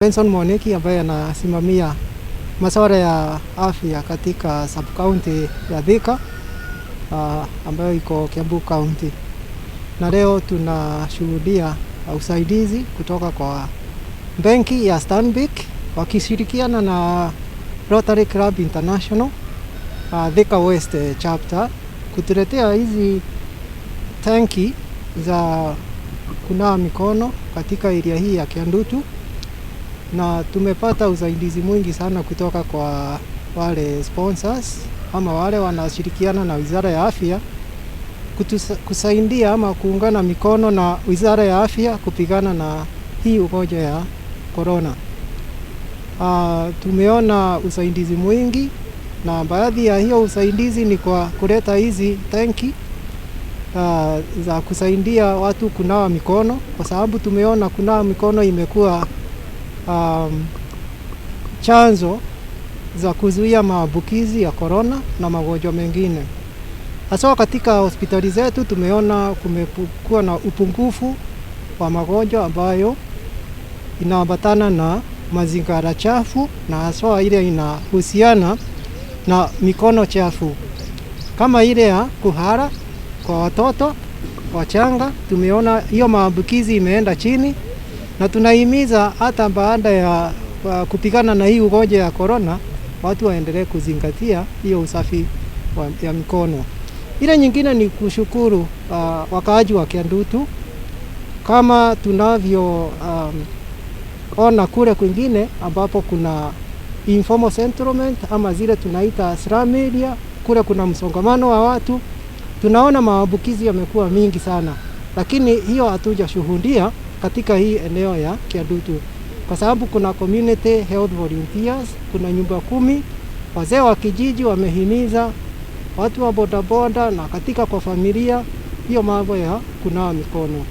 Benson Mwaniki ambaye anasimamia masuala ya afya katika sub county ya Thika ambayo iko Kiambu County, na leo tunashuhudia usaidizi kutoka kwa benki ya Stanbic wakishirikiana na Rotary Club International Thika West chapter kutuletea hizi tanki za kunawa mikono katika area hii ya Kiandutu, na tumepata usaidizi mwingi sana kutoka kwa wale sponsors ama wale wanashirikiana na Wizara ya Afya kusaidia ama kuungana mikono na Wizara ya Afya kupigana na hii ugonjwa ya corona. Tumeona usaidizi mwingi, na baadhi ya hiyo usaidizi ni kwa kuleta hizi tanki za kusaidia watu kunawa mikono, kwa sababu tumeona kunawa mikono imekuwa chanzo za kuzuia maambukizi ya korona na magonjwa mengine. Hasa katika hospitali zetu tumeona kumekuwa na upungufu wa magonjwa ambayo inaambatana na mazingira chafu, na haswa ile inahusiana na mikono chafu kama ile ya kuhara kwa watoto wachanga. Tumeona hiyo maambukizi imeenda chini, na tunahimiza hata baada ya kupigana na hii ugonjwa ya korona, watu waendelee kuzingatia hiyo usafi ya mikono. Ile nyingine ni kushukuru wakaaji wa Kiandutu kama tunavyo ona kule kwingine ambapo kuna informal settlement ama zile tunaita slum area, kule kuna msongamano wa watu, tunaona maambukizi yamekuwa mingi sana, lakini hiyo hatujashuhudia katika hii eneo ya Kiandutu kwa sababu kuna community health volunteers, kuna nyumba kumi, wazee wa kijiji wamehimiza watu wa bodaboda na katika kwa familia hiyo mambo ya kunawa mikono.